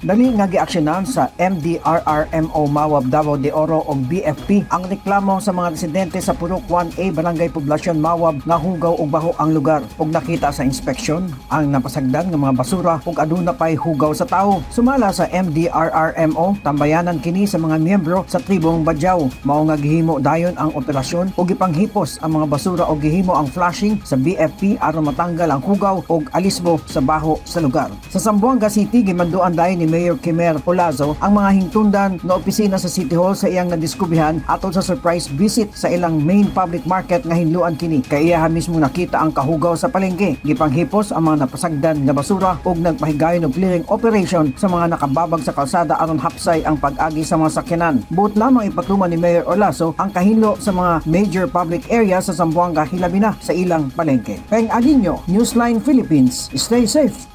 Dali nga giaksyonan sa MDRRMO Mawab, Davao de Oro ug BFP ang reklamo sa mga residente sa Purok 1A, Barangay Poblacion, Mawab nga hugaw og baho ang lugar ug nakita sa inspeksyon ang napasagdan nga mga basura ug aduna pay hugaw sa tawo. Sumala sa MDRRMO, tambayanan kini sa mga miyembro sa tribong Badjao. Mao nga gihimo dayon ang operasyon ug gipanghipos ang mga basura ug gihimo ang flushing sa BFP aron matanggal ang hugaw ug alisbo sa baho sa lugar. Sa Zamboanga City, gimanduan dayon ni Mayor Kimer Olazo ang mga hingtundan nga opisina sa City Hall sa iyang nadiskubrihan atol sa surprise visit sa ilang main public market nga hinluan kini. Kay iyaha mismo nakita ang kahugaw sa palengke. Gipanghipos ang mga napasagdan nga basura ug nagpahigayon og clearing operation sa mga nakababag sa kalsada aron hapsay ang pag-agi sa mga sakyanan. Buot lamang ipatuman ni Mayor Olazo ang kahinlo sa mga major public area sa Zamboanga, hilabi na sa ilang palengke. Peng Alinyo, Newsline Philippines. Stay safe.